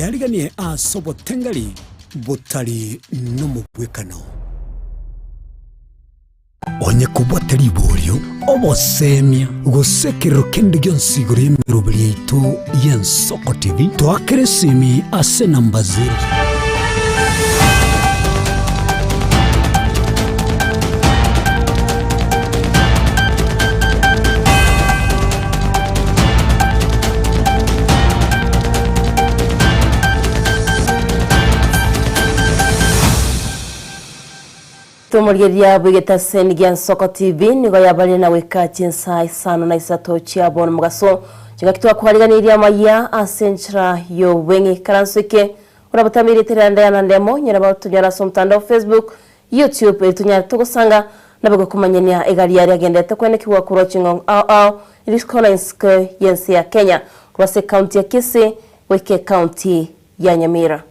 Eariganie ase obotengeri botari nomogwekano. Onye kobwate riborio, obosemia, gose ekerero kende gionsi igoro y'emeroberi yaito y'Ensoko TV, toakere esimi ase enamba 0. Tomorigereria bw'egetaseni gia Nsoko TV nigo yabarire na goika chinsaa isano na isato chia bono mogaso. Chingaki twakwariganirie amayia ase enchera y'obweng'e. Ikaranso eke orabotambe rieta ria Diana Ndemo nyora bagotonyora ase omotandao Facebook, YouTube eri tonyare togosanga nabe gokomanyania egari yaria agenderete kwenekigwa korwa ching'ong'o ao ao rituko na ensiko y'ense ya Kenya korwa ase ecounty ya Kisii goika ecounty ya Nyamira.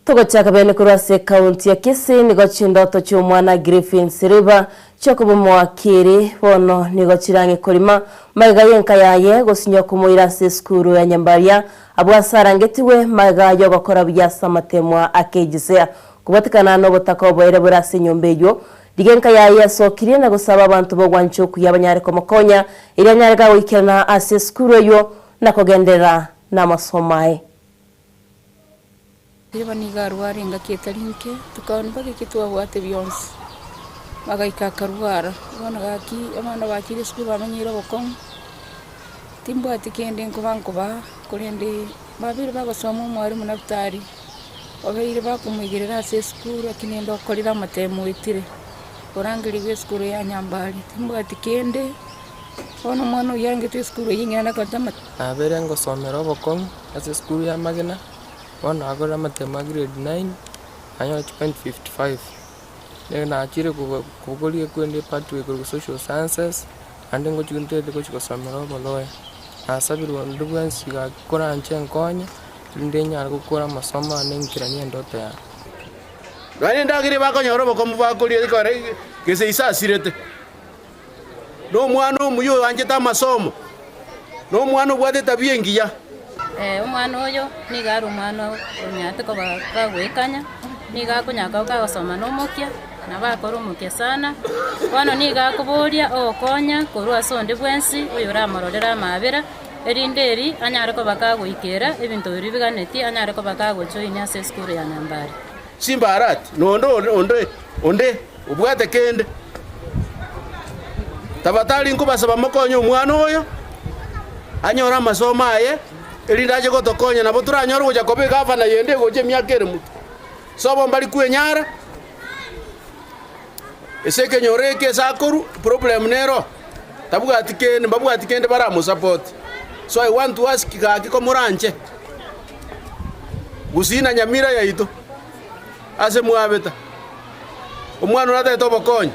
Togochaka bene korwa ase ekaunti ya Kisii nigo chindoto chi'omwana Griffin Siriba chiokoba omowakiri bono nigo chirang'e korima magega y'enka yaye gosinywa komoira ase esukuru ya Nyambaria abwo ase arangetigwe magega y'ogokora buya ase amatemwa a KJSEA Kobatikana nobotaka oboere bore ase enyomba eyio, rigia enka yaye yasokirie na gosaba abanto b'ogwancha okuya banyare komokonya, erio anyare gagoikerana ase esukuru eyio na kogenderera namasomo aye. Riroba nigo arware engaki etari nke, tokaoni mpaka eki twabwate bionsi, agaika akarwara, bono gaki abana bachire esukuru bamenyeire obokong'u, timbwati kende nkoba nkobaa, korende babeire bagosoma omwalimu Nafutali. Obeire bakomoigerera ase esukuru lakini ende okorire amatemo oetire, orangerigwe esukuru ya Nyambari, timbwati kende, bono omwana oyio arengetwe esukuru eyio eng'ina nakorete ama. Nabeire ngosomera obokong'u ase esukuru ya Magena, bono nakorire amatemo a grade nine, nanyora chipoint 55. Nigo nachire kobo koboria ekwende epathway korwa social sciences, naende ngochi ntagete gochi gosomera oboloya. Nasabirwe onde bwensi gaki koranche nkonye. Rinde inyare gokora amasomo ane nkeranie endoto yane. Nonya nendagera bakonyora obokombe bakoria ekero gese ise asirete. Na omwana omuya oyoanchete amasomo, na omwana obwate etabia engiya. Omwana oyo nigo are omwana onyarete koba kagoekanya, nigo akonya koba kagosoma na omokia, nabo akore omokia sana. Bono nigo akoboria ogokonya korwa ase onde bwensi oyoramororere amaabera. Erinde eri anyare koba kagoikera ebinto biria biganetie, anyare koba kagojoinia ase esukuru ya Nambari. Simbarati, na onde onde onde obwate kende. Tabatari nkobasaba mokonye omwana oyo anyore amasomo aye, erinde ache gotokonya nabo toranyore gocha koba egavana yende egocha emiaka ere motwe. Sobo mbari kwenyara, ase ekenyoro eke ase akorwa problem nero. Tabwati kende, mbabwati kende baramosupport. So I want to ask gaki komoranche Gusii na Nyamira yaito ase mwabeta omwana oria atagete obokonyi.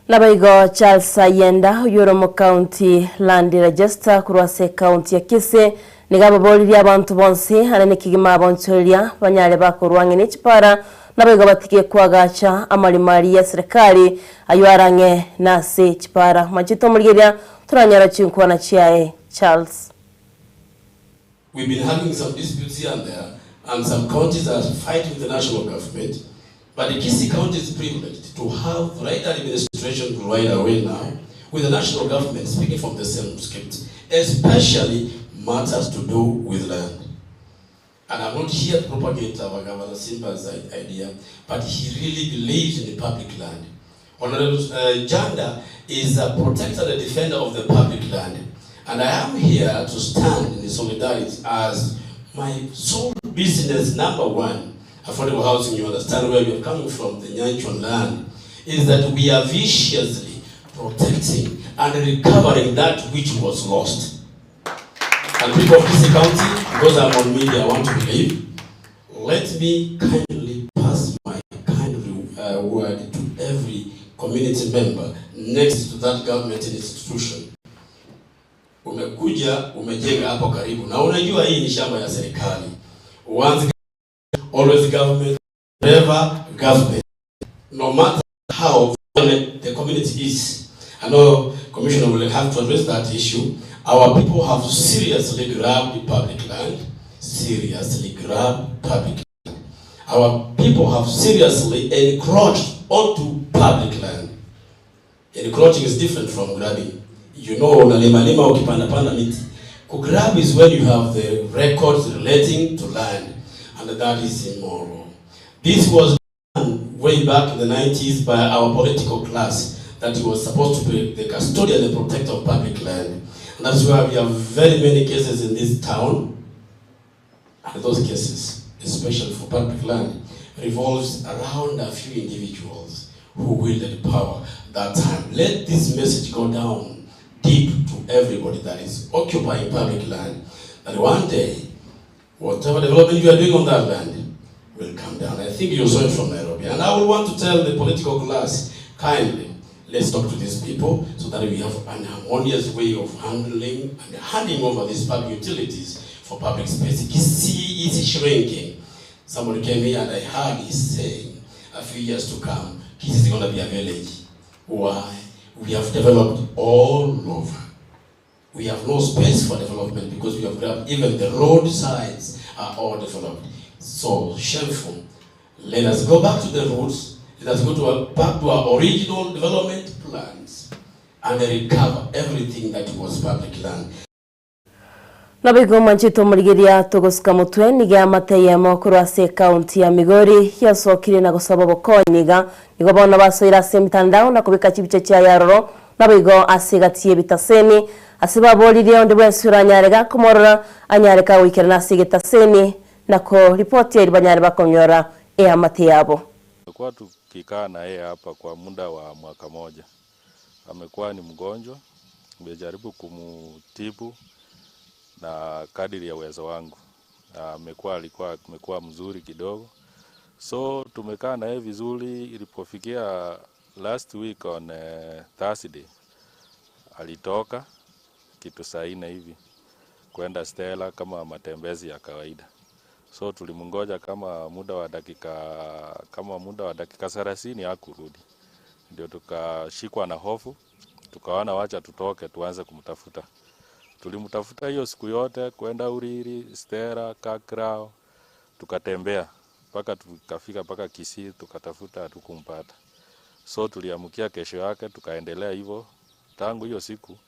Naboigo Charles Ayenda oyio ore omocounty land register korwa ase ecounty ya Kisii nigo ababoririe abanto bonsi anene kegima abonchoreria banyare bakorwa ang'e ne chipara Naboigo batige koagacha amarimo aria y'eserekari ayio are ang'e nase chipara. Mwanchete tomorigereria toranyore chinkwana chiaye. Charles. We've been having some disputes here and there and some counties are fighting the national government but Kisii county is privileged to have right administration right away now with the national government speaking from the same script especially matters to do with land. And I'm not here to propagate our Governor Simba's idea, but he really believes in the public land. Honorable uh, Janda is a protector and a defender of the public land. And I am here to stand in solidarity as my sole business number one, affordable housing, you understand where we are coming from, the Nyanchon land, is that we are viciously protecting and recovering that which was lost. And people of Kisii County, because I'm on media, I want to believe, let me kindly pass my kind uh, word to every community member next to that government institution. Umekuja umejenga hapo karibu na unajua hii ni shamba ya serikali. Once always government, forever government. No matter how violent the community is. I know Commissioner will have to address that issue. Our people have seriously grabbed public land, seriously grabbed public land. Our people have seriously encroached onto public land. Encroaching is different from grabbing. You know, unalima lima ukipanda panda miti. Kugrab is when you have the records relating to land, and that is immoral. This was done way back in the 90s by our political class that was supposed to be the custodian and protector of public land. And that's why we have very many cases in this town. And those cases, especially for public land, revolves around a few individuals who wielded power that time. Let this message go down deep to everybody that is occupying public land, that one day, whatever development you are doing on that land will come down. I think you saw it from Nairobi. And I will want to tell the political class, kindly, let's talk to these people so that we have an harmonious way of handling and handing over these public utilities for public space. Kisii is shrinking. Somebody came here and I heard he saying a few years to come, Kisii is going to be a village. Why? We have developed all over. We have no space for development because we have grabbed even the roadsides are all developed. So shameful. Let us go back to the roots. Let us go to our, back to our original development plans and recover everything that was public land. Naboigo omwanchete omorigereria togosika motwe nigo eamate eyemo korwa ase ekaunti ya Migori yasokire na gosaba obokonyi iga nigo bono basoire ase emitandao na kobeka chibicha chiaye aroro naboigo ase egati y'ebitaseni ase baboririe onde bwensi oranyare gakomorora anyare kagoikerana ase egetaseni na koripoti eri banyare bakonyora eamate yabo. Tumekuwa tukikaa na yeye hapa kwa muda wa mwaka moja. Amekuwa ni mgonjwa, nimejaribu kumtibu na kadiri ya uwezo wangu. Amekuwa alikuwa amekuwa mzuri kidogo. So tumekaa na yeye vizuri, ilipofikia last week on Thursday alitoka kitu saa nne hivi kwenda Stella kama matembezi ya kawaida. So tulimngoja kama muda wa dakika kama muda wa dakika 30 hakurudi. Ndio tukashikwa na hofu, tukaona wacha tutoke tuanze kumtafuta. Tulimtafuta hiyo siku yote kwenda Uriri, Stella, Kakrao, tukatembea mpaka tukafika mpaka Kisii, tukatafuta hatukumpata. So tuliamkia kesho yake tukaendelea hivyo. Tangu hiyo siku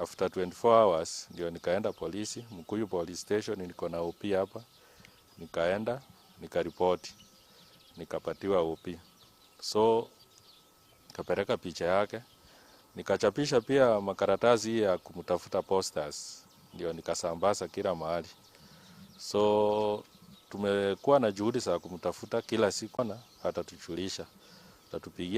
after 24 hours ndio nikaenda polisi, Mkuyu police station, niko na OP hapa. Nikaenda nikaripoti, nikapatiwa OP. So nikapeleka picha yake, nikachapisha pia makaratasi ya kumtafuta posters, ndio nikasambaza kila mahali. So tumekuwa na juhudi za kumtafuta kila siku, na atatujulisha, atatupigia.